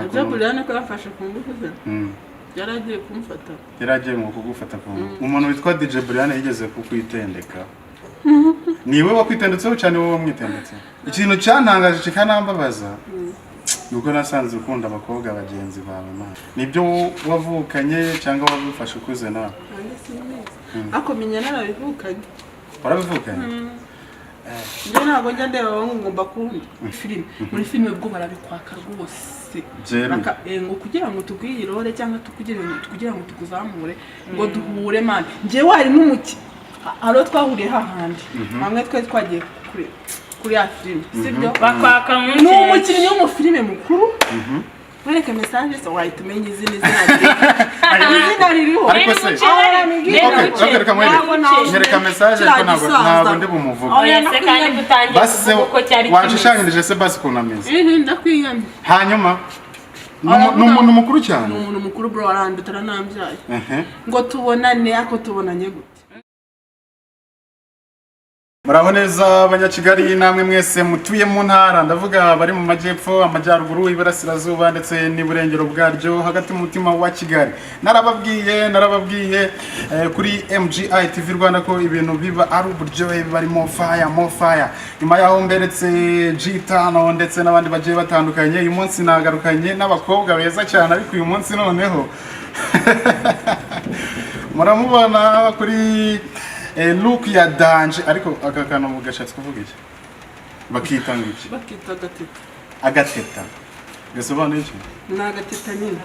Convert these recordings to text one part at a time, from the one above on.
Ajya ukuntu Brian ko yafashe ku ngufu ze. Yari agiye kumfata. Yari agiye ngo kugufata ku ngufu. Umuntu witwa DJ Brian yigeze kukwitendeka? Niwe wakwitendetseho cyane, wowe wamwitendetse? Ikintu cyantangaje kikanambabaza ni uko nasanze ukunda abakobwa bagenzi bawe. Man, nibyo wavukanye cyangwa wabifashe ukuze nawe? Nanjye simbizi, ariko menya narabivukanye. Warabivukanye? Njye ntabwo njya ndeba abahungu ngomba kundi filime. Muri filime bwo barabikwaka rwose. Byeruye. Ngo kugira ngo tuguhe iyi role cyangwa kugira ngo tukuzamure, ngo duhure. Man, njyewe hari n'umuki, hari uwo twahuriye hahandi hamwe twari twagiye kuri ya filime, sibyo? Bakwaka mu Ni umukinnyi w'umufilime mukuru. Wereke message se, wahita umenya izina ririho, izina ririho. Ariko se Okay, reka mwereke. Nyereka message, ariko ntabwo ndi bumuvuge. Oya se, kandi gutangiye Basi se kuvuga uko cyari kimeze. Wanshushanyirije se basi ukuntu ameze? Ihi, ndakwiyamye. Hanyuma ni umuntu mukuru cyane? Ni umuntu mukuru, bro, aranduta, aranambyaye. Ngo tubonane, ariko tubonanye gute? Muraho neza Abanyakigali, namwe mwese mutuye mu ntara, ndavuga bari mu majyepfo, amajyaruguru, iburasirazuba ndetse n'iburengero bwaryo, hagati mu mutima wa Kigali. Narababwiye kuri MGI TV Rwanda ko ibintu biba ari uburyohe, barimo fire mo fire. Nyuma yaho mberetse G5 ndetse n'abandi bagiye batandukanye, uyu munsi nagarukanye n'abakobwa beza cyane. Ariko uyu munsi noneho muramubona kuri look ya danger. Ariko aka kantu gashatse kuvuga iki? Bakita ngo iki? Bakita agateta. Agateta gasobanuye iki? Ni agateta nyine.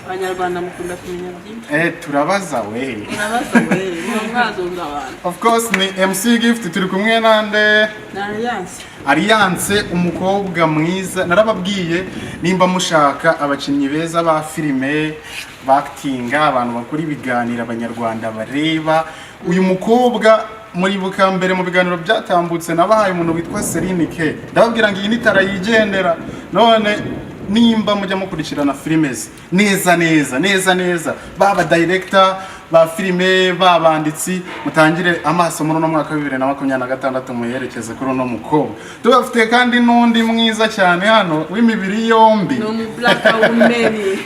Abanyarwanda mukunda kumenya byinshi. Turabaza we. Murabaza we, muba mwazunga abantu. Of course ni MC Gift, turi kumwe nande? Ni Alliance. Alliance, umukobwa mwiza. Narababwiye, nimba mushaka abakinnyi beza ba filime, bakitinga, abantu bakora ibiganiro Abanyarwanda bareba, uyu mukobwa. Muribuka mbere mu biganiro byatambutse nabahaye umuntu witwa Celine K, ndababwira ngo iyi ni tara yigendera. None nimba mujya mukurikirana filime ze neza neza neza neza, baba director ba filime, babanditsi, mutangire amaso muri uno mwaka wa 2026 muyerekeze kuri uno mukobwa. Tubafite kandi n'undi mwiza cyane hano w'imibiri yombi. Ni umu black woman.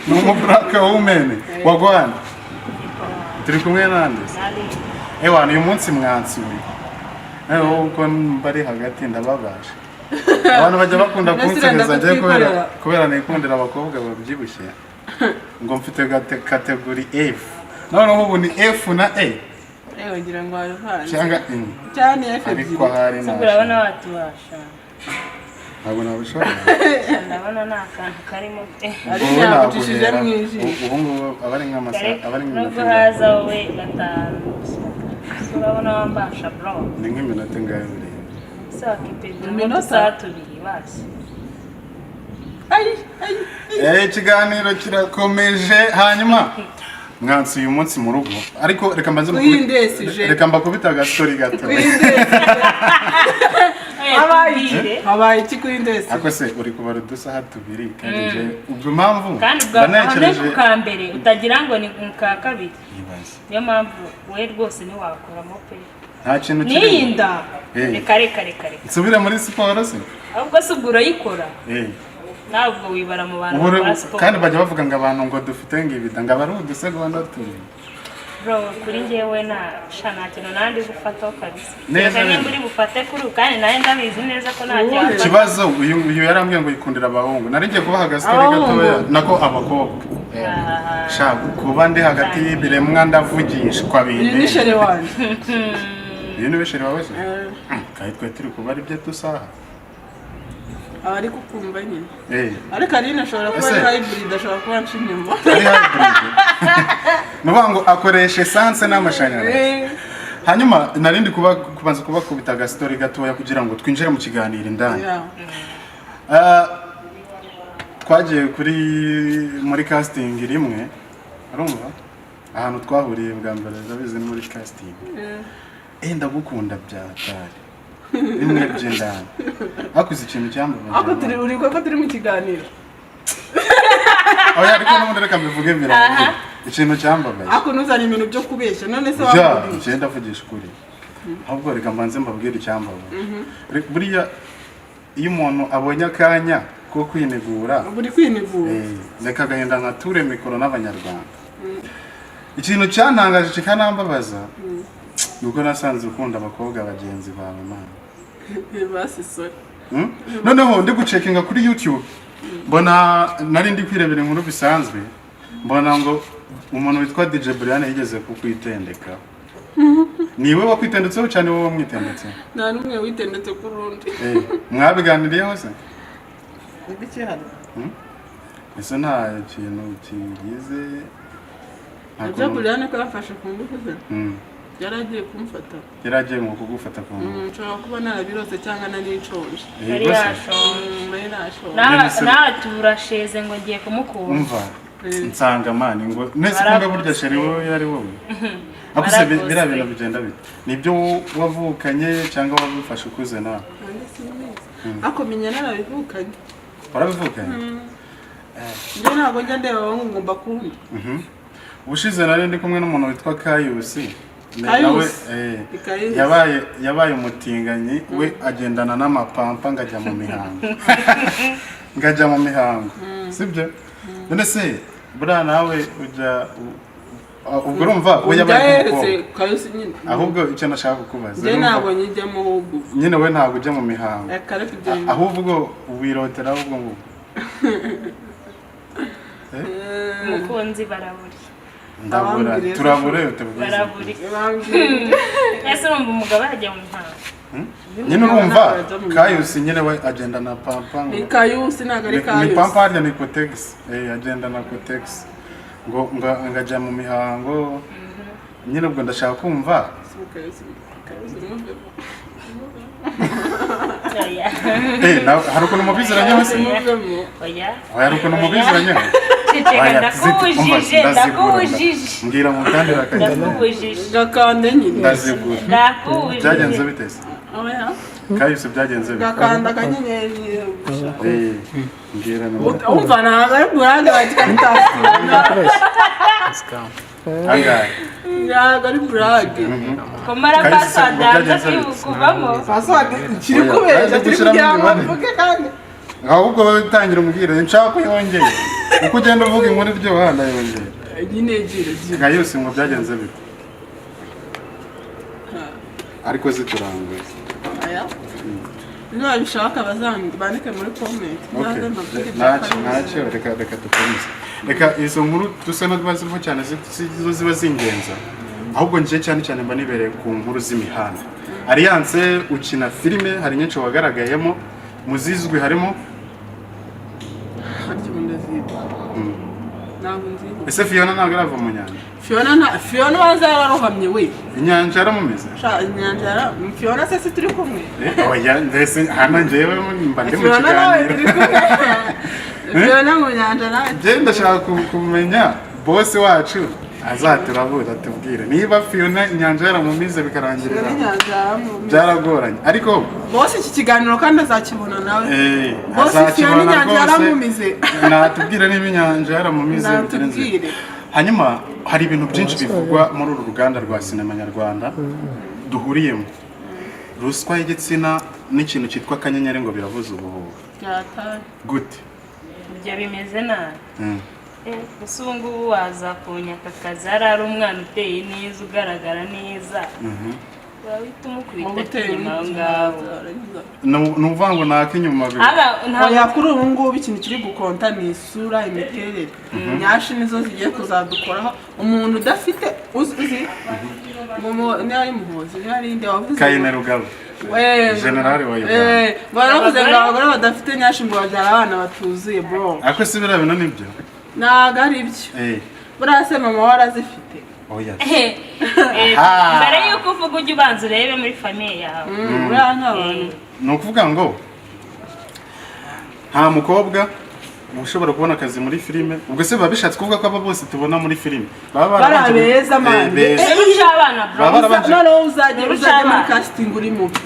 Ni umu black woman wagwan. Turi kumwe nande? Ewana, uyu munsi mwansuye nawe wowe, uko mbari hagati ndababaje. Abantu bajya bakunda Mbese kunsereza njye kubera ndakutwikorera. Kubera nikundira abakobwa babyibushye, ngo mfite category F. Noneho ubu ni F na A. Ewe, ngira ngo wabivanze. Cyangwa N. Cyane F Ariko ebyiri. ahari Se urabona ntabwo watubasha? Ntabwo nabishobora. Ndabona nta kantu karimo pe. Ariko Wowe yagucishije naguhera mu ijisho. Ubu ngubu aba ari nk'amasaha, aba ari Nubwo nk'iminota haza ingahe? wowe gatanu gusa, urabona wambasha, bro? Ni nk'iminota ingahe buriya? Se wakipimira Iminota? udusaha 2 basi. Ayi ayi! Ikiganiro kirakomeje. Hanyuma mwansi uyu munsi mu rugo, ariko reka mbanze Windesije. Reka mbakubite agastori gato. Habaye iki? Tubwire. Habaye iki kuri ndese? Ako se uri kubara udusaha 2 kandi nje ubwo impamvu Kandi ubwo aho ni ndanekereje ku ka mbere, utagira ngo ni mu ka kabiri. Ibaze. Niyo mpamvu we rwose ntiwakuramo pe. Nta kintu N'iyi kirimo. nda. Reka reka reka reka. Nsubire muri siporo se? Ahubwo se ubwo urayikora? Ntabwo wibara mu bantu Ubu bakora siporo. Kandi bajya bavuga ngo abantu ngo dufite ngo ibida, ngo aba ari udusegonda tubiri. Bro, kuri njyewe nta sha, nta kintu nandi gufataho kabisa. Neza Kereka nimba neza. uri bufate kuri ubu, kandi nawe ndabizi neza ko nta kintu wafata. Ikibazo, uyu yarambwiye ngo yikundira abahungu. Nari ngiye kubaha agastori Abahungu. gatoya, nako abakobwa. Ah. Sha, kuba ndi hagati y'ibiremwa ndavugishwa Uyu ni bindi. chéri wanjye. Uyu ni we chéri wawe se? Kandi twe turi kubara ibyo dusaha. Aba ari kukumva nyine. Ariko Aline ashobora kuba Ese- ari hybrid, ashobora kuba anca inyuma. Ari hybrid, ni ukuvuga ngo akoresha essence n'amashanyarazi. Hanyuma narindi kuba kubanza kubakubita agastori gatoya kugira ngo twinjire mu kiganiro indani. Ah, twagiye kuri muri casting rimwe, urumva ahantu twahuriye bwa mbere, urabizi, ni muri casting. Ndagukunda bya hatari bimwe by'indani, hakuze ikintu cyambabaje. Ariko turi, uri ko turi mu kiganiro. Oya, ariko n'ubundi reka mbivuge birangiye, ikintu cyambabaje. Ariko ntuzane ibintu byo kubeshya none se. Bya Wamubwiye. njye ndavugisha ukuri. Ahubwo reka mbanze mbabwire icyambabaje. Buriya iyo umuntu abonye akanya ko kwinegura. Buri kwinegura. Reka agahinda nkature mikoro n'abanyarwanda. Ikintu cyantangaje kikanambabaza ni uko nasanze ukunda abakobwa bagenzi bawe, mana. Basi sorry. Noneho ndi gucekinga kuri YouTube, mbona nari ndi kwirebera inkuru bisanzwe, mbona ngo umuntu witwa DJ Brian yigeze kukwitendeka. Niwe wakwitendetseho cyane, wowe wamwitendetse? Nta n'umwe witendetse ku rundi. Mwabiganiriyeho se? Ibiki hano? Ese nta kintu kigize, nta Ibyo kuntu- Brian ko yafashe ku ngufu ze? Yari agiye kumfata. Yari agiye ngo kugufata ku ngufu? Nshobora kuba narabirose cyangwa nari nshonje. Yari Yego se. yashonje. Nari nashonje. Nawe None nawe turasheze ngo ngiye kumukura. Umva, nsanga mani ngo nese kumbe Baravuze. burya chéri wowe yari wowe akuse. Baravuze. Biriya bintu bigenda bite? Nibyo wavukanye cyangwa wabifashe ukuze nawe? Nanjye simbizi, ariko menya narabivukanye. Warabivukanye? Njye ntabwo njya ndeba abahungu ngo mbakunde. Ubushize nari ndi kumwe n'umuntu witwa Kayusi. Kayusi? Nawe, Ni Kayusi. yabaye umutinganyi, we agendana n'amapampa ngajya mu mihango, ngajya mu mihango, sibyo? None se buriya nawe ujya ubwo urumva we yabaye Ubwo nk'umukobwa. Kayusi nyine. Ahubwo icyo nashaka kukubaza, Njye urumva- ntabwo nyijyamo ahubwo. Nyine we ntabwo ujya mu mihango. Reka reka, ibyo bintu. Ahubwo wirotera ahubwo ngo Umukunzi baraburi. Ndabura. Abambwiriye. Turabure utubwize. Baraburi. Bambwira. Ese urumva umugabo yajya mu mihango? Nyine urumva Ntabwo ajya mu mihango. Kayusi nyine we agenda na pampa ngo Ni Kayusi, ntabwo ari Ni Kayusi. pampa harya ni Kotex, agenda na Kotex ngo ngajya mu mihango nyine. Ubwo ndashaka kumva. Si Kayusi, Kayusi muvemo. Oya. Hari ukuntu mubiziranyeho se? Muvemo. Oya. Oya, hari ukuntu mubiziranyeho? Ceceka. Oya, Ndakubujije. umva, ndazigura, Ndakubujije. mbwira mukandira akajya. Ndakubujije. Gakande nyine. Ndazigura. Ndakubujije. Byagenze bite se? Oya. Kayusi, byagenze bite? Gakanda akanyenyeri. Mbwira none. Umva, ntabwo ari burande bagikarita. Angahe? Ntabwo ari burage. Komara. Kahise se, Password ngo yanze byagenze bite? kuvamo. Password kiri Oya, kubeshya baje kiri gushyiramo kugira ngo imibare. mvuge kandi. Ahubwo wowe utangira umbwira, nshaka ko yongeye uko ugenda uvuga inkuru iryoha, ndayongera. Nyine gira gira. Kayusi, ngo byagenze bite? Ariko zituranguye. Aya, niba babishaka bandike muri comment. Okay. Nzaze mbabwire ibya Ntacyo. Kayusi. Ntacyo, reka dukomeze. Reka izo nkuru dusa n'abaziho cyane zo ziba zingenza, ahubwo njye cyane cyane mba nibereye ku nkuru z'imihanda. Alliance, ukina filime, hari nyinshi wagaragayemo, mu zizwi harimo? Harya ubundi aziba, ntabwo nzibuka. Ese Fiona ntabwo arava mu nyanja? Fiona nta Fiona waza yararohamye we. Inyanja yaramumize. Sha, inyanja yara Fiona se, si turi kumwe? Oya, mbese hano njyewe mba ndi mu Fiona nawe kiganiro. turi kumwe. Fiona mu nyanja nawe. Njye ndashaka kumenya, bosi wacu azaturabura atubwire niba Fiona inyanja yaramumize bikarangirira. Fiona inyanja yaramumize. Byaragoranye ariko. Bosi, iki kiganiro kandi azakibona nawe. Bosi, Fiona Azakibona inyanja rwose. yaramumize. Natubwire niba inyanja yaramumize bitarenze. Natubwire. Hanyuma hari ibintu byinshi bivugwa muri uru ruganda rwa sinema nyarwanda duhuriyemo, ruswa y'igitsina n'ikintu cyitwa akanyenyeri ngo biravuza ubuhuha. Byataye. Gute? Ibyo bimeze nabi. Gusa ubu ngubu waza kunyaka akazi, hari umwana uteye neza, ugaragara neza, wahita umukubita Wowe uteye inyuma aho ngaho. Ni ukuvuga ngo ni ak'inyuma Ntabwo. Oya, kuri ubu ngubu ikintu kiri gukonta ni isura, imiterere. Nyashi nizo zigiye kuzadukoraho. Umuntu udafite uzi niba ari Muhozi, niba ari inde wavuze Kayine Rugaba. Generali wa Uganda. Baravuze ngo abagore badafite nyashi ngo babyara abana batuzuye, bro. Ariko si biriya bintu nibyo? Ntabwo ari byo. Buriya se mama we arazifite? Oya. Mbere y'uko uvuga ujya ubanza urebe muri famille yawe. Buriya nk'abantu Ni ukuvuga ngo nta mukobwa ushobora kubona akazi muri filime. Ubwo se biba bishatse kuvuga ko aba bose tubona muri filime baba Bari barabanje abeza, man. Beza. Rero abana, bro. Baba barabanje- Noneho uzajya Rero uzajya muri abana. casting uri mubi,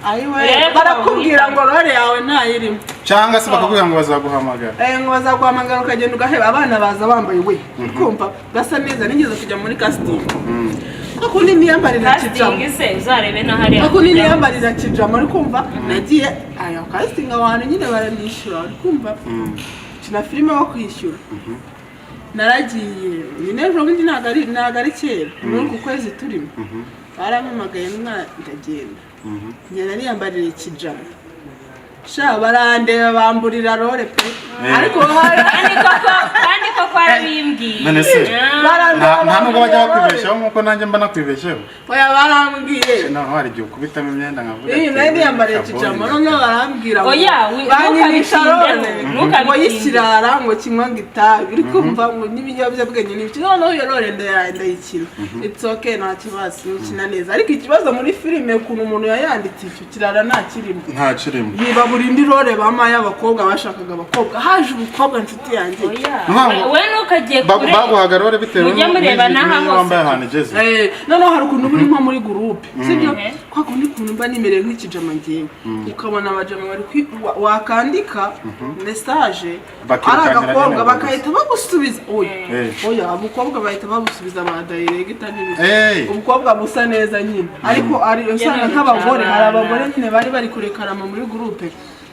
ayiwe, Rero barakubwira ngo role yawe ntayirimo. Cyangwa se bakakubwira ngo bazaguhamagara. Ngo bazaguhamagara, ukagenda ugaheba. Abana baza bambaye, we kumva gasa neza. Nigeze kujya muri casting. Kwa kundi niyambarira kijama. Casting se uzarebe na hariya. Kwa kundi niyambarira kijama, uri kumva, nagiye ayo casting, abantu nyine baranishyura, uri kumva, kina filime bakwishyura. Naragiye nyine ejo bundi, ntabwo ari kera, muri uku kwezi turimo, barampamagaye umwana, ndagenda, ngenda niyambarira ikijama sha, barandeba bamburira role pe, ariko Kandi koko arabimbwiye. None se barandeba nta nubwo bajya bamburira role. bakwibeshyaho nk'uko nanjye mba nakwibeshyeho? Oya, barambwiye. Noneho hari igihe ukubitamo imyenda nkavuga Iyi ati, nayo niyambariye "Kabonye." kijama, noneho barambwira ngo Oya, banyinisha role ntukabitindeho, ngo ntukabitindeho. y'ikirara, ngo kinywa ngo itabi, uri kumva, ngo n'ibiyobyabwenge n'ibiki. Noneho iyo role ndayikina, it's okay, nta kibazo, nikina neza. Ariko ikibazo muri filime, ukuntu umuntu yayanditse, icyo kirara nta kirimo. Nta kirimo. Yiba buri indi role bama y'abakobwa, bashakaga abakobwa, haje umukobwa inshuti yanjye. Oya, Ntabwo- we ntukagiye kure. Baguhaga role bitewe Mujye mureba n'aha n'iyo hose. wambaye ahantu igeze. Noneho hari ukuntu uba uri nko muri groupe, sibyo? Mhm. Kwa kundi ukuntu mba nimereye nk'ikijama ngewe, ukabona abajama bari wakandika message ari Bakirukankira agakobwa nyine. bakahita bagusubiza. Oya, oya, abakobwa bahita babusubiza ba director n'ibiki. Ubukobwa busa neza nyine, ariko ari usanga nk'abagore, hari abagore nyine bari kurekarama muri groupe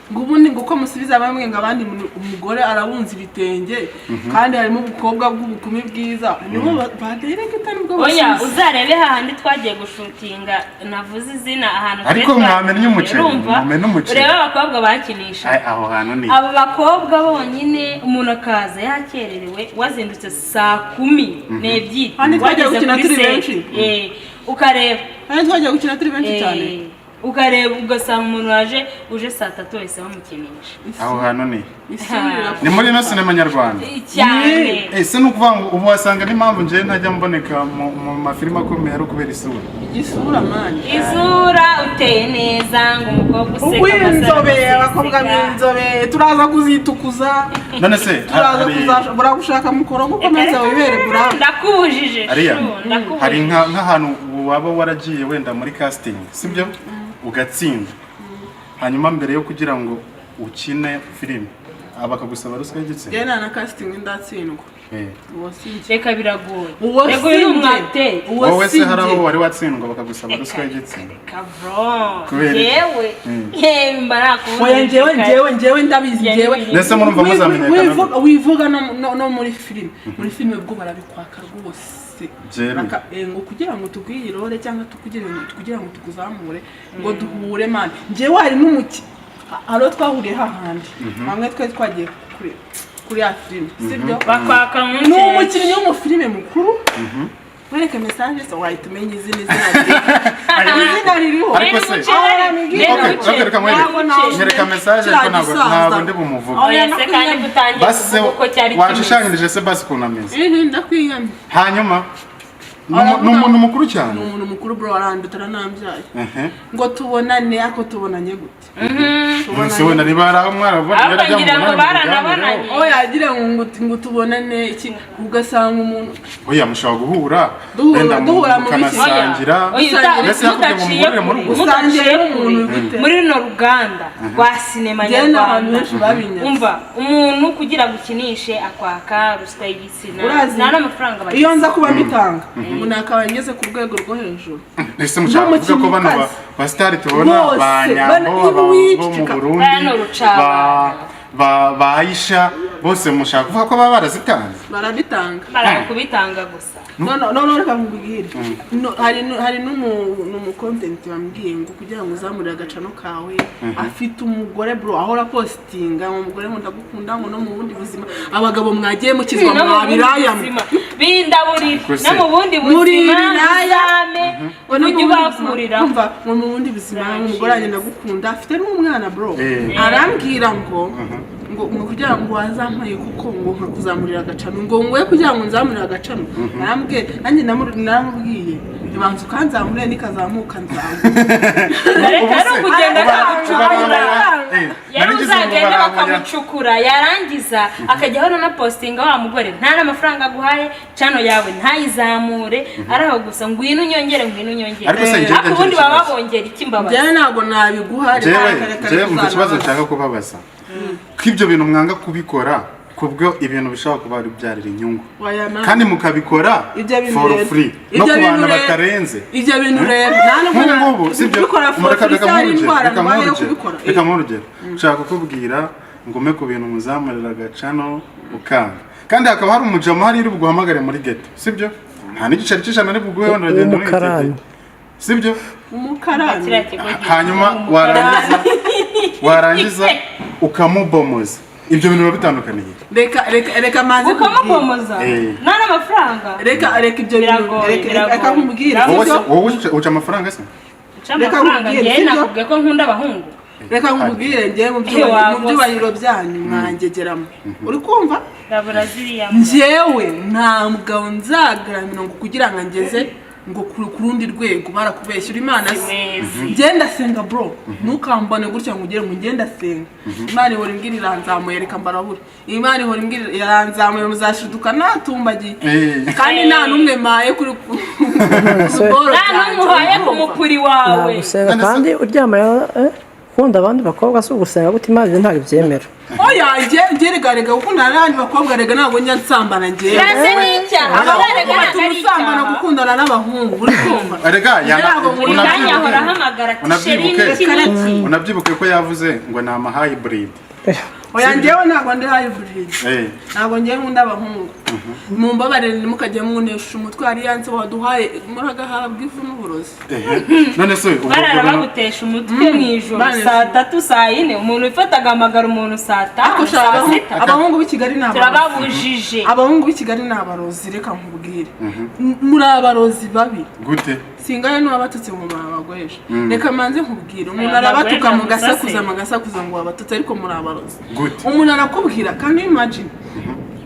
ngo ubundi ngo uko musubiza bamwe, ngo abandi umugore arabunza ibitenge, kandi harimo ubukobwa bw'ubukumi bwiza, nibo ba director nibwo Oya, basubiza. uzarebe hahandi twagiye gushutinga, navuze izina, ahantu Ariko twari mwamennye umuceri, urumva? mwamennye umuceri. Urebe abakobwa bakinisha. Ay, aho hantu ni Abo bakobwa bonyine, umuntu akaza yakererewe, wazindutse saa 12. Handi twagiye Wageze gukina kuri turi set. benshi. Ukareba Kandi twagiye gukina turi benshi cyane. Ukareba ugasanga umuntu waje uje saa 3 wese bamukinisha. Aho hantu ni Isura irakuruta. Ni muri ino sinema nyarwanda. Cyane. Ese ni ukuvuga ngo ubu wasanga n'impamvu njyewe ntajya mboneka mu mafilime akomeye ari ukubera isura? Igisura man. Isura, uteye neza, ngo umukobwa useka, W'inzobe, amasaro abakobwa agaseseka. b'inzobe turaza kuzitukuza. None se Turaza hari kuzashobora gushaka mukoro gukomeza wibere buramu. Ndakubujije. Ariya, shu, ndakubujije. hari nk'ahantu waba waragiye wenda muri casting, sibyo, ugatsinda, hanyuma mbere yo kugira ngo ukine filime bakagusaba ruswa y'igitsina? Njyewe nta na casting ndatsindwa. Uwo sinjye. Reka, biragoye. Uwo Reka, uyu ni sinjye. umwateri. Uwo Wowe se hari aho sinjye. wari watsindwa bakagusaba ruswa y'igitsina? Reka bro. Kubera iki? Yewe, yewe, mba nakubujije. Oya, njyewe ndabizi njyewe. Mbese murumva muzamenyekana? Wivuga no muri filime bwo barabikwaka rwose. Byeruye. Ngo kugira ngo tuguhe iyi role cyangwa kugira ngo tukuzamure, ngo duhure man, njyewe hari n'umuki, hari uwo twahuriye hahandi hamwe twari twagiye kuri ya filime, sibyo? Bakwaka Ni nk'umuceri. umukinnyi w'umufilime mukuru, wereke message se wahita umenya izina rye, izina ririho. Ariko se- Okay, reka nkwereke. Nyereka message, ariko ntabwo ndi bumuvuge. Oya se, kandi gutangira Basi se kuvuga uko cyari kimeze. washushanyirije se basi ukuntu ameze? Ndakwiyamye. Hanyuma ni umuntu mukuru cyane? Ni umuntu mukuru bro, aranduta, aranambyaye. Ehe. Ngo tubonane, ariko tubonanye gute? Ese wenda niba hari aho mwarabona Ahubwo yarajya mu ngira ngo munani baranabonanye. muganireho. Oya, agira ngo tubonane iki, ugasanga umuntu Oya, mushobora guhura Duhura- wenda duhura mu biki? mukanasangira. Oya, Mbese yakubwiye ngo mutaciye muhurire muri kure, rugo? mutaciye Usangira kure. n'umuntu gute? Muri runo ruganda rwa sinema Njyewe n'abantu nyarwanda, benshi babinyaze. Umva, umuntu kugira ngo ukinishe akwaka ruswa y'igitsina. Urazi, Nta n'amafaranga bagize. iyo nza kuba mbitanga, umuntu akaba ngeze ku rwego rwo hejuru. Ese mushaka kuvuga ko bano Nk'umukinnyikazi. ba star tubona, Bose, ba Nyambo, bo mu wicika. Burundi, Baya ni urucabana. ba Aisha, bose mushaka kuvuga ko baba barazitanze? Barabitanga. Barakubitanga gusa. No, reka nkubwire. No, hari n'umu content bambwiye ngo kugira ngo uzamure agacano kawe, afite umugore bro, ahora postinga ngo umugore ngo ndagukunda, ngo no mu bundi buzima. Abagabo mwagiye mukizwa, No mu bundi mwabiraya. buzima bindaburira. Gusa- No mu bundi Muri buzima biraya. uzame Ngo no mu ujye bundi buzima- ubakuriraho. Umva, ngo mu bundi buzima umugore wanjye ndagukunda, afite n'umwana bro. Arambwira ngo kugira ngo wazampaye kuko ngo nkakuzamurira agacano, ngo ngwe kugira ngo nzamurire agacano. Narambwiye nanjye, naramubwiye ntibanza ukanzamure, nikazamuka nzamuka. Reka, ari ukugenda akagucukura. Yari Nari ngize ngo uzagenda bakamucukura, yarangiza akajya ahora anapostinga wa mugore, nta n'amafaranga aguhaye, channel yawe ntayizamure, ari aho gusa, ngwino unyongere, ngwino unyongere. Ariko se njyewe Ariko ubundi ngira baba ikibazo. babongera iki, mbabazi? Njyewe ntabwo nabiguha. Jewe reka, reka, jewe reka umva, ikibazo uzanabaza. nshaka kubabaza, ko ibyo bintu mwanga kubikora. Kubwo ibintu bishobora kubabyarira inyungu, Oya, man. kandi mukabikora Ibyo bintu for rero. free no Ibyo ku bintu bantu rero. batarenze. Ibyo bintu rero nta nubwo Nk'ubu ngubu, sibyo? Kubikora for Reka free reka se hari nk'urugero, indwara reka ndwaye yo nk'urugero, kubikora? Reka nk'urugero, nshaka kukubwira ngo ume ku bintu muzamurira agacano ukanga, kandi hakaba hari umujama hariya uri buguhamagare muri ghetto, sibyo? Nta n'igiceri cy'ijana ari buguhe, wenda uragenda W'umukarani. unitege, sibyo? Umukarani. Kiriya kigo. Hanyuma warangiza ukamubomoza. Ibyo bintu biba bitandukaniye? Reka, reka, reka manze nkubwire. Ukamubomoza nta n'amafaranga. Reka, reka, ibyo bintu. Biragoye, Reka, reka, reka biragoye. nkubwire. Wowe se Sibyo? wowe uca amafaranga se? Uca Reka amafaranga. nkubwire, Njyewe sibyo? nakubwiye ko nkunda abahungu. Reka nkubwire, njyewe mu Wakoze. mu byubahiro byanyu mwangegeramo, uri kumva? Rabura ziriya mbwa. Njyewe nta mugabo nzagaramira ngo kugira ngo angeze ngo ku rundi rwego. Barakubeshya, uri Imana se? Wezi. Ngenda senga, bro, ntukambone gutya ngo ugere ngo ngenda senga. Imana ihora imbwira iranzamuye, reka mbarabure. Imana ihora imbwira iranzamuye, muzashiduka natumbagiye. Kandi nta n'umwe maye kuri boro. Nta n'umwe uhaye ku mupuri wawe. Nta gusenga kandi uryamana, ukunda abandi bakobwa si ugusenga gute? Imana ibyo ntabwo ibyemera. Oya, njye rega, rega, gukundana n'abandi bakobwa, rega ntabwo njya nsambana njyewe. Birasa n'icyaha. Abahungu Erega ntabwo batuma ari usambana, icyaha. gukundana n'abahungu, uri kumva? Erega Ntabwo Buri kanya ahora ahamagara ati chéri, n'iki n'iki. Unabyibuke ko yavuze ngo ni ama hybrid. Oya, njyewe ntabwo ndi hybrid. Ntabwo ngiye nkunda abahungu, mumbabarire, ntimukajye munesha umutwe. Hari yanse waduhaye, muragahabwa ivu n'uburozi. None se ubwo Barara bintu bagutesha umutwe mu ijoro, Bane. saa 3, saa 4, umuntu wifata agahamagara umuntu saa Ariko 5, sha, saa 6. abahungu b'i Kigali ni abarozi. Turababujije. Abahungu b'i Kigali ni abarozi, reka nkubwire. Muri abarozi babi. Gute? Singana n'uwabatutse ngo murabagoresha. Reka manze nkubwire, umuntu Aya arabatuka bagore mugasakuza, musase. Mugasakuza ngo wabatutse, ariko muri abarozi. Gute? Umuntu arakubwira, kandi imagine,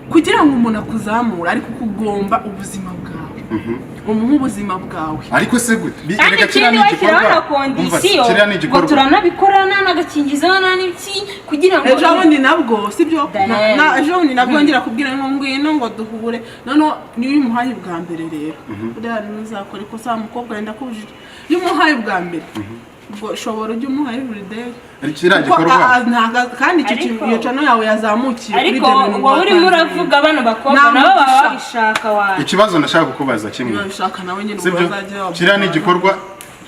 kugira ngo umuntu akuzamure, ariko kugomba ubuzima bwawe, umuhe ubuzima bwawe. Ariko se gute? Kandi Reka kiriya ikindi ni washyiraho igikorwa. na Umva, condition kiriya ni ngo igikorwa. turanabikora nta n'agakingizo nta n'iki kugira ngo Ejo bundi nabwo, sibyo? Damn. Ejo bundi nabwo ngira kubwira ngo ngwino ngo duhure. Noneho niyo umuhaye bwa mbere rero, buriya ntuzakora ikosa, wa mukobwa wenda kubujije. Iyo umuhaye bwa mbere, ubwo shobora ujye umuha everyday. Kiriya Kuko gikorwa kandi icyo kintu, iyo channel yawe yazamukiye kuri Ariko ibyo bintu wowe urimo watanze. uravuga bano bakobwa Nta nabo baba mugisha. babishaka wawe. Ikibazo ndashaka kukubaza kimwe. Niba nawe nyine ubwo Sibyo? bazajya. Kiriya ni igikorwa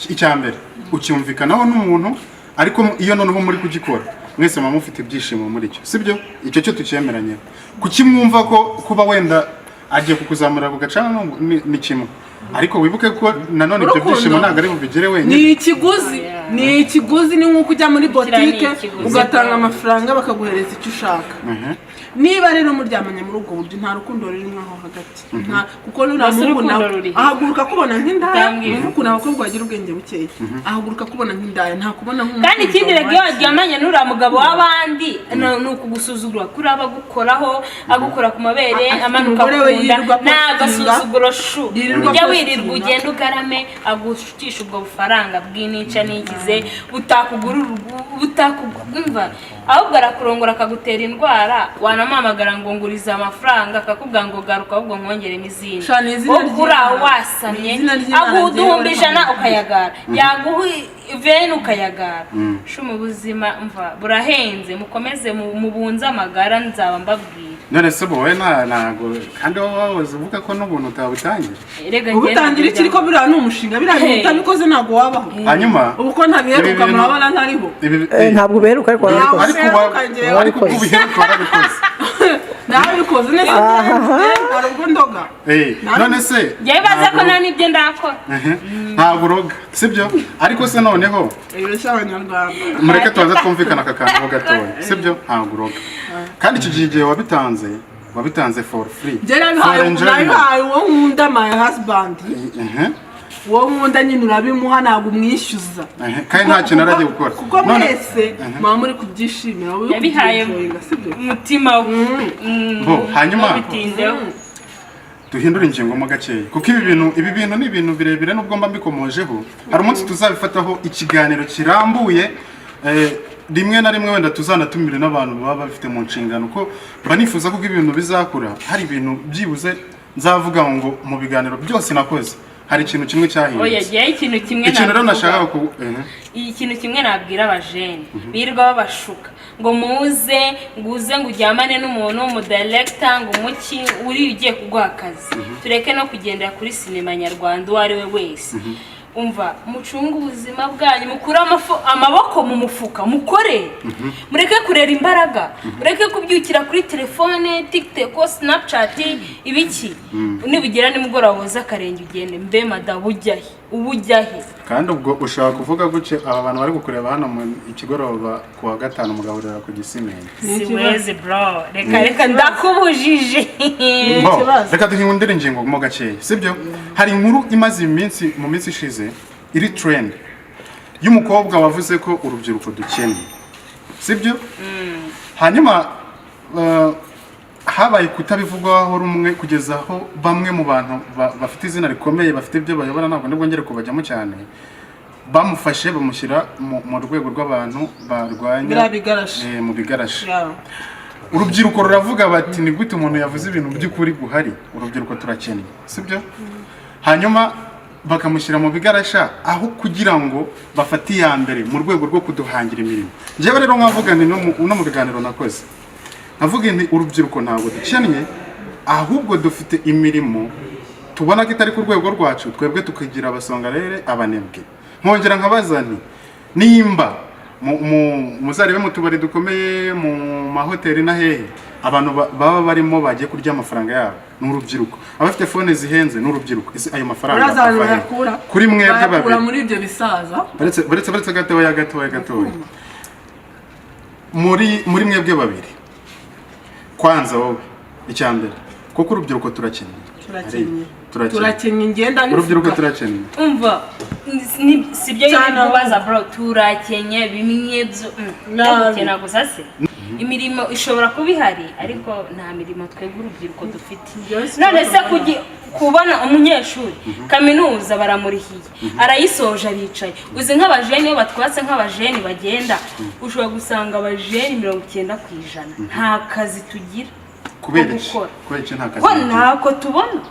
icya mbere ucyumvikanaho n'umuntu, ariko iyo noneho muri kugikora mwese muba mufite ibyishimo muri cyo, sibyo? Icyo cyo tucyemeranye. Kuki mwumva ko kuba wenda agiye kukuzamura ku gacana ni kimwe, ariko wibuke ko nanone ibyo Urukundo. byishimo ntabwo ari bubigere Ni wenyine? ikiguzi, ni ikiguzi. Ni nk'uko ujya muri Kiriya ni botike ikiguzi. ugatanga amafaranga bakaguhereza icyo ushaka. Niba rero muryamanye muri ubwo buryo, nta rukundo rurimo aho hagati. Kuko nuriya Mbese muhungu urukundo nawe ruri he? ahaguruka kubona nk'indaya. Utambwira. Wumva ukuntu abakobwa bagira ubwenge bukeya, ahaguruka kubona nk'indaya, nta kubona nk'umukunzi Kandi ikindi rega, iyo wawe. waryamanye n'uriya mugabo w'abandi, ni ukugusuzugura kuri aba agukoraho, agukora ku mabere, Afite amanuka umugore ku we nda. yirirwa Ni agasuzuguro shu. Yirirwa Ujya postinga. wirirwa ugenda ugarame, agushukisha ubwo bufaranga bw'inica n'ikize butakugura urugo, butakugumva, ahubwo arakurongora akagutera indwara. Wanamuhamagara ngo ngurize amafaranga, akakubwira ngo garuka ahubwo nkongeremo izindi. Sha, ni izina Wowe uri aho ry'Imana. wasamye. Ni izina ry'Imana. Aguha uduhumbi Njyewe 100 reka ukayagara, yaguha veni ukayagara. Shu, mu buzima mva burahenze, mukomeze mubunze amagara, nzaba mbabwira. None se wowe ntago kandi wowe wahoze uvuga ko n'ubuntu utabutangira? Erega njye Ubutangira iki? Ariko biriya ni umushinga, biriya bintu Hey. utabikoze ntabwo wabaho. Hanyuma Ubu ko ntabiheruka, ibi bintu- murabona ntariho. Ntabwo uberuka, ariko Ntabwo warabikoze. Ariko Mperuka njyewe. ariko ubu ubiheruka warabikoze. Nabikoze neza, hari ubwo ndoga. None se Njyewe baza ko ntabwo- nta n'ibyo ndakora. Ntabwo uroga, sibyo? Ariko se noneho Ibireshya abanyarwanda. Mureke tubanze twumvikana aka kantu ho gatoya, sibyo? Ntabwo uroga, kandi icyo gihe igihe wabitanze, wabitanze for free, Njye for nabihaye, enjoyment. nabihaye uwo nkunda, my husband. Uwo nkunda nyine urabimuha, ntabwo umwishyuza. Kandi nta kintu aragiye gukora. Kuko mwese muba muri kubyishimira, wowe uri Yabihaye kubyenjoyinga, sibyo? umutima we. Bo, hanyuma Ntubitindeho. Duhindure ingingo mo gakeya, kuko ibi bintu ni ibintu birebire. Nubwo mba mbikomojeho, hari umunsi tuzabifataho ikiganiro kirambuye, rimwe na rimwe wenda tuzanatumire n'abantu baba babifite mu nshingano, ko mba nifuza ko ibintu bizakura, hari ibintu byibuze nzavuga ngo mu biganiro byose nakoze. Hari ikintu kimwe Oya, cyahindutse. jyewe ikintu kimwe Ikintu rero navuga. nashakaga ku ehe. Ikintu kimwe nabwira abajene birirwa babashuka ngo muze, ngo uze, ngo uryamane n'umuntu w'umudirector, ngo umuki uri ugiye kuguha akazi. Tureke no kugendera kuri sinema nyarwanda. Uwo ari we wese, umva, mucunge ubuzima bwanyu, mukure amaboko mu mufuka, mukore, mureke kurera imbaraga, mureke kubyukira kuri telefone, TikTok, Snapchat, ibiki. Nibugera nimugoroba woza akarenge ugende. Mbe madamu, ujya he? Uba ujya he? Kandi ubwo ushaka kuvuga gutya, aba bantu bari kukureba hano mu ikigoroba ku wa gatanu mugahurira ku Gisimenti? Siwezi bro, reka reka, ndakubujije. Bo, Ikibazo. reka duhindure ingingo mo gakeya, sibyo? Hari inkuru imaze iminsi, mu minsi ishize, iri trend y'umukobwa wavuze ko urubyiruko dukennye, sibyo? Hanyuma habaye kutabivugwaho rumwe, kugeza aho bamwe mu bantu bafite izina rikomeye, bafite ibyo bayobora, ntabwo nibwongere kubajyamo cyane, bamufashe bamushyira mu rwego rw'abantu barwanya Biriya bigarasha. Mu bigarasha. Yeah. Urubyiruko ruravuga bati: "Ni gute umuntu yavuze ibintu by'ukuri guhari? Urubyiruko turakennye," sibyo? Hanyuma bakamushyira mu bigarasha aho kugira ngo bafate iya mbere mu rwego rwo kuduhangira imirimo. Njyewe rero nkavuga nti no mu biganiro nakoze nkavuga nti urubyiruko ntabwo dukennye, ahubwo dufite imirimo tubona ko itari ku rwego rwacu, twebwe tukigira abasongarere, abanebwe. Nkongera nkabaza nti nimba muzarebe mu tubari dukomeye, mu mahoteli na hehe, abantu baba barimo bagiye kurya amafaranga yabo ni urubyiruko, abafite phone zihenze ni urubyiruko. Ese ayo mafaranga Uraza ahantu ava he? bayakura? Kuri mwebwe Bayakura babiri. muri ibyo bisaza. Baretse gatoya, gatoya, gatoya. Muri mwebwe babiri, kwanza wowe, icya mbere, kuko urubyiruko turakennye? Turakennye. Turakennye. Turakennye, ngenda. Urubyiruko turakennye? Umva, si byo Cyane. kubaza bro, turakenye bimwe byo Nabi. gukena gusa se imirimo ishobora kuba ihari, ariko nta mirimo twebwe urubyiruko dufite. Njyewe si None se ikibazo. Kubona umunyeshuri kaminuza baramurihiye, arayisoje, aricaye. Uzi nk'abajeni iyo batwatse, nk'abajeni bagenda, ushobora gusanga abajeni 90% nta kazi tugira Kubera ko iki? gukora. Kubera iki nta kazi Ko mugira? ntako tubona.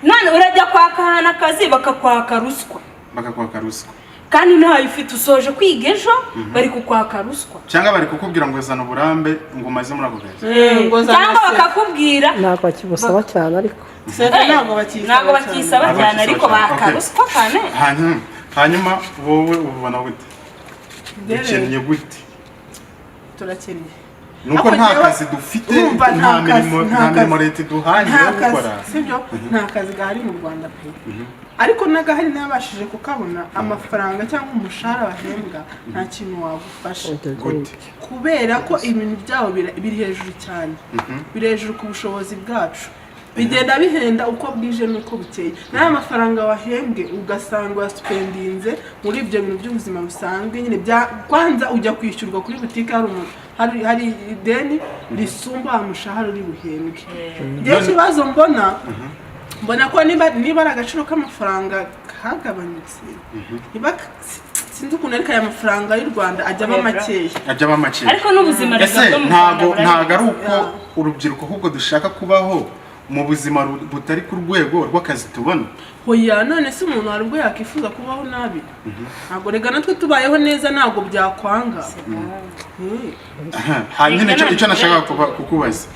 None urajya kwaka ahantu akazi, bakakwaka ruswa. Bakakwaka ruswa. Kandi ntayo ufite, usoje kwiga ejo, bari kukwaka ruswa. Cyangwa bari kukubwira ngo zana uburambe ngo umaze muri ako kazi. Ngo zana Cyangwa se. bakakubwira Ntabwo bakibusaba cyane ariko. CV ntabwo bakiyisaba. Ntabwo bakiyisaba Ntabwo cyane, ariko bakiyisaba cyane. baka Okay. ruswa cyane. Hanyuma wowe ubibona gute? Dukennye gute? Turakennye. Nuko Ariko nta kazi dufite, urumva nta mirimo, kazi, nta mirimo kazi. leta iduhangira Nta yo kazi, gukora. sibyo? Nta kazi gahari mu Rwanda pe. Ariko n'agahari n'abashije kukabona, amafaranga cyangwa umushahara bahembwa nta kintu wagufasha. Gute? Kubera ko ibintu byabo biri hejuru cyane, biri hejuru ku bushobozi bwacu, bigenda bihenda uko bwije n'uko bukeye. N'aya mafaranga wahembwe ugasanga waspendinze muri ibyo bintu by'ubuzima busanzwe nyine bya kwanza. Ujya kwishyurwa kuri butike, hari umuntu, hari ideni risumba wa mushahara uri buhembwe. Njyewe ikibazo mbona ko niba ari agaciro k'amafaranga kagabanyutse, niba sinzi ukuntu, ariko aya mafaranga y'u Rwanda ajya aba makeya. Ajya aba make. Ariko n'ubuzima Ese rega bwo mu ntago Rwanda ntago ari burahenze. uko urubyiruko ahubwo dushaka kubaho mu buzima butari ku rwego rw'akazi tubona? Hoya, none se umuntu hari ubwo yakwifuza kubaho nabi? Ntabwo rega natwe tubayeho neza ntabwo byakwanga. Hanyuma Reka icyo ntabwo nashakaga kukubaza,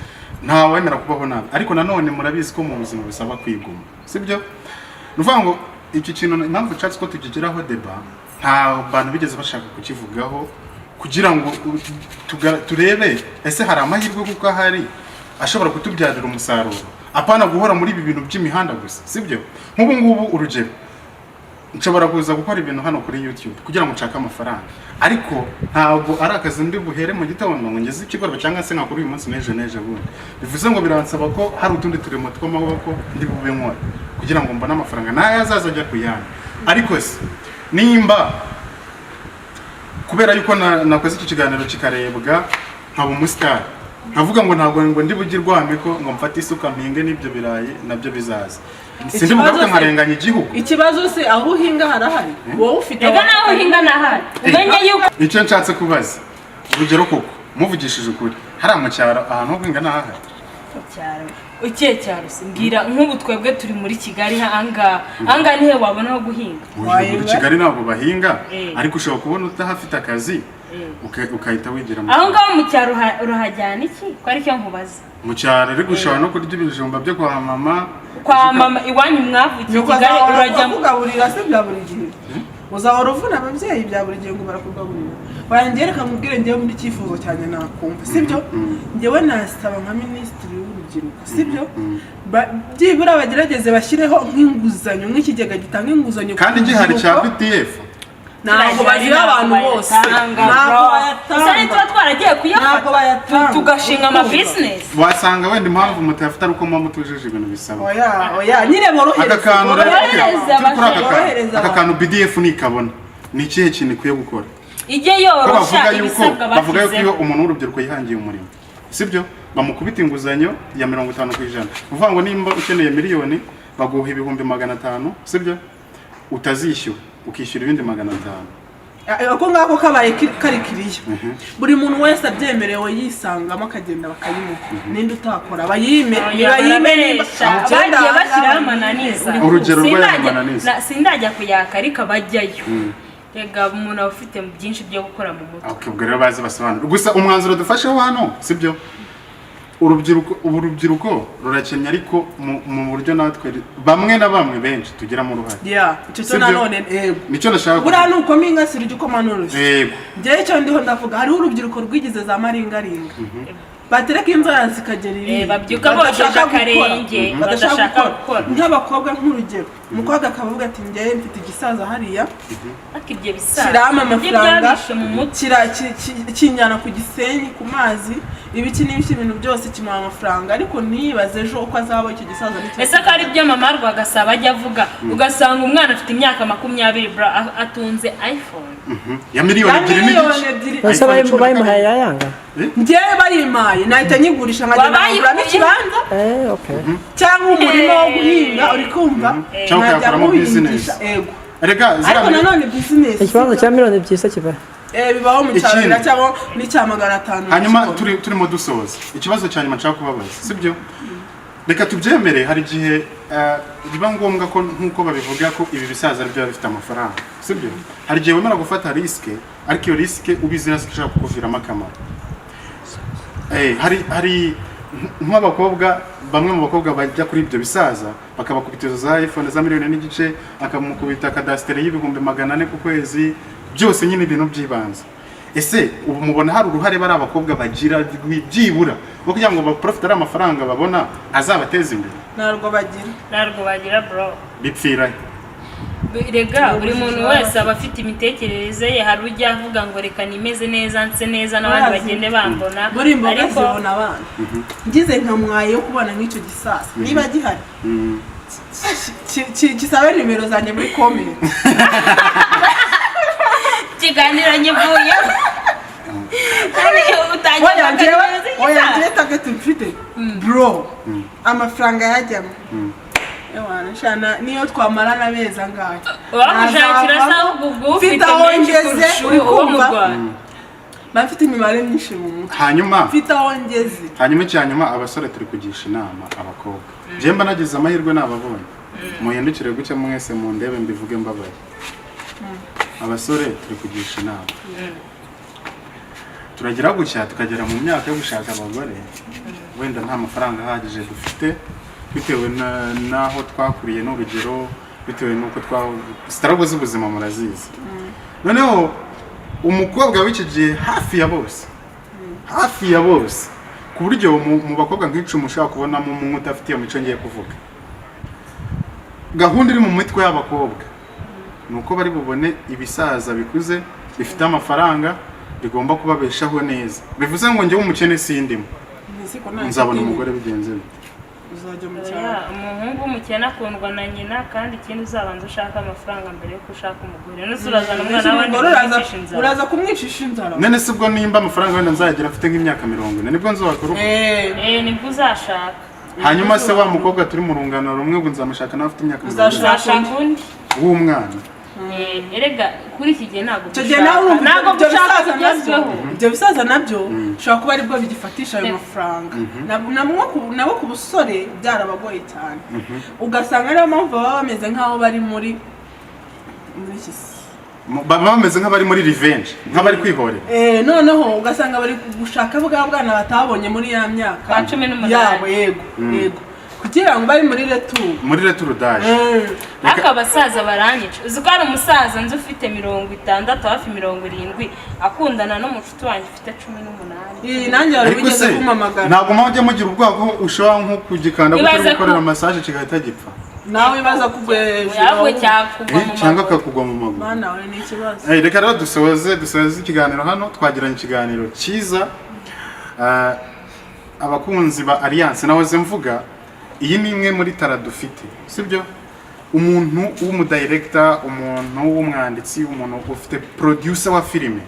ntawemera kubaho nabi, ariko nanone murabizi ko mu buzima bisaba kwiguma, sibyo? Ni ukuvuga ngo iki kintu, impamvu nshatse ko tukigeraho débat, nta bantu bigeze bashaka kukivugaho kugira ngo turebe ese hari amahirwe kuko ahari ashobora kutubyarira umusaruro, apana guhora muri ibi bintu by'imihanda gusa, sibyo? Nk'ubu ngubu, urugero, nshobora kuza gukora ibintu hano kuri YouTube kugira ngo nshake amafaranga, ariko ntabwo ari akazi ndi buhere mu gitondo ngo ngeze ikigoroba, cyangwa se nkakora uyu munsi n'ejo n'ejo bundi. Bivuze ngo biransaba ko hari utundi turimo tw'amaboko ndi bube nkora kugira ngo mbone amafaranga n'ayo azaza ajya ku yandi. Ariko se nimba kubera yuko nakoze iki kiganiro kikarebwa nkaba umusitari, nkavuga ngo ntabwo ngo ndi bujye irwamiko ngo mfate isuka mpinge n'ibyo birayi nabyo bizaza, sindi Ikibazo bugaruke nkarenganya igihugu? Ikibazo se aho uhinga harahari? Wowe ufite Rega naho uhinga nahari, umenye yuko Icyo nshatse kubaza, urugero, koko muvugishije ukuri, hariya mu cyaro ahantu ho guhinga ntahahari? Icyaro, ukiye cyaro se mbwira, nk'ubu twebwe turi muri Kigali, ahangaha ahangaha nihe wabona aho guhinga? Ubu muri Kigali ntabwo bahinga, Eh. ariko ushobora kubona utahafite akazi, ukahita wigira mu Aho cyaro. ngaho mu cyaro urahajyana iki, ko aricyo nkubaza? Mu cyaro ariko ushobora no kurya ibijumba byo kwa mama. Kwa mama iwanyu mwavukiye Nyoko Kigali azahora urajya akugaburira se bya buri gihe? Uzahora uvuna ababyeyi bya buri gihe ngo barakugaburira? Wanjye reka nkubwire, njyewe muri cyifuzo cyanjye nakumva, sibyo, njyewe nasaba nka minisitiri w'urubyiruko, sibyo, byibura bagerageze bashyireho nk'inguzanyo, nk'ikigega gitanga inguzanyo ku Kandi gihari cya rubyiruko. BTF. Ntabwo baziha abantu bose, ntabwo Gusa ntituba bayatanga. twaragiye Ntabwo kuyafata bayatanga. tugashinga ama business. Wasanga wenda impamvu mutayafite ari uko muba mutujuje ibintu bisaba. Oya, oya, nyine borohereze. Aka kantu rero, borohereze. Borohereze turi kuri aka kantu. Borohereze Aka abantu. kantu BDF nikabona, ni ikihe kintu ikwiye gukora? Ijye Ko yorosha bavuga yuko ibisabwa bavuga yuko iyo bashyizeho. umuntu w'urubyiruko yihangiye umurimo, sibyo, bamukubita inguzanyo ya 50%. Uvuga ngo nimba ukeneye miliyoni, baguha 500,000, sibyo, utazishyura, ukishyura ibindi 500. Ako ngako kabaye kari kiriya, buri muntu wese abyemerewe yisangamo, akagenda bakayimuha. Ninde utakora? Bayime, nibayime nimba Barabesha. Bagiye bashyiraho amananiza. Urugero rw'aya mananiza. Sindajya kuyaka, ariko abajyayo rega umuntu aba afite byinshi byo gukora mu mutwe. Okay, ubwo rero bazi basobanura. Gusa umwanzuro dufasheho hano, sibyo, urubyiruko, ubu urubyiruko rurakennye, ariko mu buryo natwe bamwe na bamwe benshi tugiramo uruhare. Yeah, icyo cyo Sibyo? nanone yego. Nicyo nashaka Buriya kuvuga. ni ukoma ingasire ujya ukoma n'urushyi. Yego. Njyewe icyo ndiho ndavuga, hariho urubyiruko rwigize za maringaringa, batereka inzara zikagera iriya. Babyuka bogeje Badashaka gukora. akarenge, Badashaka badashaka gukora. gukora. Nk'abakobwa, nk'urugero, umukobwa akaba avuga ati: "Njyewe mfite igisaza hariya, Ariko ibyo bisaza kirama ibyo amafaranga, byabishe mu mutwe. Kinjyana ku Gisenyi ku mazi, ibiki n'ibiki, ibintu byose kimuha amafaranga," ariko ntiyibaze ejo uko azaba icyo gisaza n'icyo. Ese ko ari byo mama Rwagasaba ajya avuga, ugasanga umwana afite imyaka 20 bro, atunze iPhone Ya miliyoni Ya 2 miliyoni n'igice. 2. Ese iPhone 12. bayimuhaye yayanga? Njyewe bayimpaye nahita nyigurisha, nkagenda Wabaye nkaguramo ukuye. ikibanza Okay. cyangwa umurima wo guhinga, uri kumva? Cyangwa Nkajya ukayakoramo nywuhingisha, business. Ego. Rega ziriya Ariko nanone business Ikibanza cya miliyoni 2 se kiva? Bibaho mu cyaro. Ikindi. Biracyabo n'icya 500. Hanyuma ukibona. turimo dusoza, ikibazo cya nyuma nshaka kubabaza, sibyo, reka tubyemere, hari igihe biba ngombwa ko, nk'uko babivuga ko ibi bisaza ari byo biba bifite amafaranga, sibyo, hari igihe wemera gufata risque, ariko iyo risque ubizi neza ko ishobora kukuviramo akamaro. Hari nk'abakobwa, bamwe mu bakobwa bajya kuri ibyo bisaza bakabakubita izo za iPhone za miliyoni n'igice, akamukubita kadasitere y'400,000 ku kwezi, byose nyine ibintu by'ibanze. Ese ubu mubona hari uruhare bari abakobwa bagira byibura rwo kugira ngo baprofite ari amafaranga babona azabateza imbere? Ntabwo bagira. Ntabwo bagira, bro. Bipfira he? Rega buri muntu wese aba afite imitekerereze ye. Hari ujya avuga ngo reka nimeze neza, nse neza n'abandi, Barazi. bagende bambona. Buri imboga Ariko zibona abana. Ngize nka mwaye yo kubana nk'icyo gisaza, niba gihari, kisabe nimero zanjye muri comment. Ikiganiro nyivuye kandi utangiye Oya, njyewe, kuganira oya, z'igisaza. njyewe target mfite, bro, amafaranga yajyamo. Ewana, shana niyo twamarana amezi angahe, Wamushakira se? Nazavamo. Ahubwo ubwo Mfite ufite aho menshi ngeze, kurusha uri uwo mu kumva? Rwanda. Mba mfite imibare myinshi mu mutwe. Hanyuma Mfite aho ngeze. Hanyuma icya nyuma, abasore turi kugisha inama abakobwa. Njyewe mba nagize amahirwe nababonye, muhindukire gutya mwese mundebe, mbivuge mbabaye. Abasore turi kugisha inama. Turagira gutya tukagera mu myaka yo gushaka abagore, wenda nta mafaranga ahagije dufite, bitewe n'aho twakuriye, n'urugero, bitewe n'uko twa struggle z'ubuzima murazizi. Noneho umukobwa w'iki gihe hafi ya bose, hafi ya bose, ku buryo mu bakobwa nk'icumi ushobora kubonamo umwe udafite iyo mico ngiye kuvuga. Gahunda iri mu mitwe y'abakobwa ni uko bari bubone ibisaza bikuze bifite amafaranga bigomba kubabeshaho neza. Bivuze ngo njyewe umukene sindimo. Ntiziko nta Nzabona nshuti. umugore bigenze bite? Uzajya mu Oya, cyaro. umuhungu w'umukene akundwa na nyina. Kandi ikindi, uzabanza ushaka amafaranga mbere yuko ushaka umugore. None urazana umwana w'abandi Umugore uraza kumwicisha inzara? Uraza kumwicisha inzara. None se ubwo nimba amafaranga wenda nzayagira afite nk'imyaka 40, nibwo nzubaka urugo? Nibwo uzashaka. Hanyuma se wa mukobwa turi mu rungano rumwe, ubwo nzamushaka nawe afite imyaka 40? Uzashaka. Uzashaka undi. W'umwana. Erega kuri iki gihe ntabwo Icyo gihe nawe urumva ntabwo ibyo gushaka bisaza nabyo, kugezweho. ibyo bisaza nabyo bishobora kuba aribwo bigifatisha ayo mafaranga. Nabo ku busore byarabagoye cyane, ugasanga ariyo mpamvu baba bameze nk'aho bari muri iki si. Baba bameze nk'abari muri revenge, nk'abari kwihorera. Noneho ugasanga bari gushaka bwa bwana batabonye muri ya myaka Ba 18. yabo, yego, kugira ngo bari muri retour. Muri retour d'âge. Ariko abasaza baranyica. Uzi ko hari umusaza nzi ufite 60, hafi 70, akundana n'umucuti wanjye ufite 18? Iyi nanjye wari Ariko wigeze se kumpamagara. ntabwo mujya mugira ubwoba ko ushobora nko kugikanda Ibaze gutari gukorera massage kigahita gipfa? Nawe ibaza kugwa hejuru. Ahubwo cyakugwa mu Cyangwa maguru. akakugwa mu maguru. Mana we, ni ikibazo. Reka rero dusoze ikiganiro hano. Twagiranye ikiganiro cyiza. Abakunzi ba Alliance, nahoze mvuga, iyi ni imwe muri talent dufite, sibyo? Umuntu w'umudirector, umuntu w'umwanditsi, umuntu ufite producer wa filime,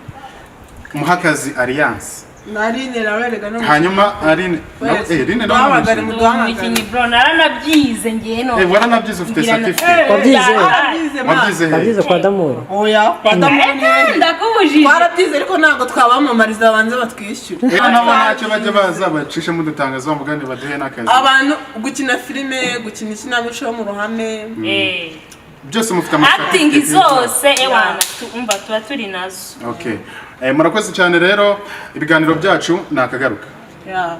muha akazi Alliance. Narine nawe rega no Hanyuma Aline no, Wese. Aline nawe Duhamagare. ni umukinnyi. Ndi umukinnyi bro, naranabyize ngewe none. Waranabyize, ufite certificate? Wabyize? Warabyize, man. Wabyize he? Wabyize kwa Damuru. Oya, kwa Damuru ni hehe? Ndakubujije. Twarabyize ariko ntabwo twabamamariza, banze batwishyure. Nabo ntacyo bajya baza bacishemo udutangazo bamugane baduhe n'akazi. Abantu gukina filime, gukina ikinamico yo mu ruhame. Byose mufite Acting ama zose ewana, umva tuba turi nazo. Okay. Murakoze cyane rero, ibiganiro byacu ni akagaruka. Yeah.